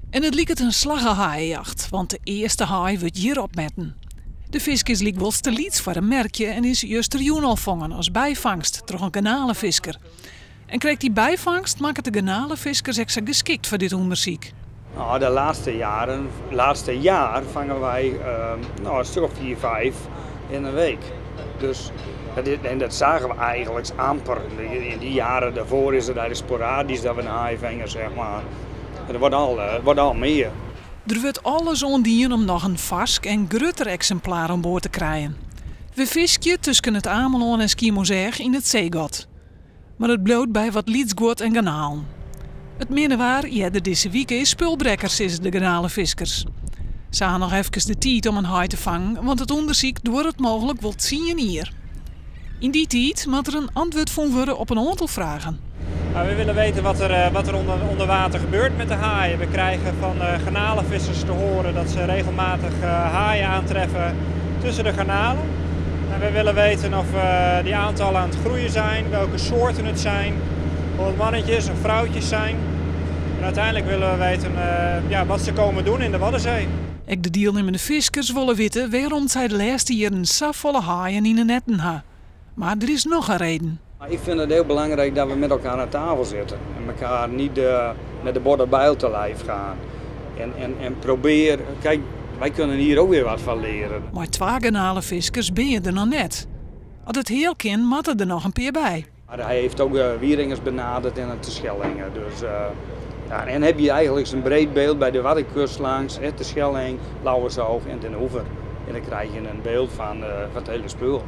En it liket in slagge haaiejacht, want de earste haai wurdt hjir opmetten. De fisk is lykwols te lyts foar in merkje en is justerjûn al fongen as byfangst troch in garnalefisker. En krekt dy byfangst makket de garnalefiskers ek sa geskikt foar dit ûndersyk. Nou, de laatste jaren, laatste jaar vangen wij nou, een stuk of 4, 5 in een week. Dus, en dat zagen we eigenlijk amper. In die jaren daarvoor is het eigenlijk sporadisch dat we een haai vangen, zeg maar. En er wordt al meer. Der wurdt alles oan dien om noch in farsk en grutter eksimplaar oan board te krijen. We fiskje tusken It Amelân en Skiermûntseach yn it seegat. Mar it bliuwt by wat lyts guod en garnalen. It minne waar earder dizze wike is spulbrekker, sizze de garnalefiskers. Se ha noch efkes de tiid om in haai te fangen, want it ûndersyk duorret mooglik wol 10 jier. Yn dy tiid moat der in antwurd fûn wurde op in oantal fragen. Nou, we willen weten wat er onder water gebeurt met de haaien. We krijgen van garnalenvissers te horen dat ze regelmatig haaien aantreffen tussen de garnalen. En we willen weten of die aantallen aan het groeien zijn, welke soorten het zijn, of het mannetjes of vrouwtjes zijn. En uiteindelijk willen we weten, ja, wat ze komen doen in de Waddenzee. Ek de dielnimmende fiskers wolle witte wêrom't sy de lêste jierren safolle haaien yn de netten ha. Mar der is noch in reden. Ik vind het heel belangrijk dat we met elkaar aan tafel zitten en elkaar niet met de borden bijl te lijf gaan. En probeer, kijk, wij kunnen hier ook weer wat van leren. Mei twa garnalefiskers binne je der noch net. As it heal kin, moatte der noch in pear by. Maar hij heeft ook Wieringers benaderd en het Terschellingen. Dus, ja, en heb je eigenlijk zo'n breed beeld bij de Waddenkust langs, hè, Terschelling, Lauwersoog en Den Oever. En dan krijg je een beeld van het hele spul.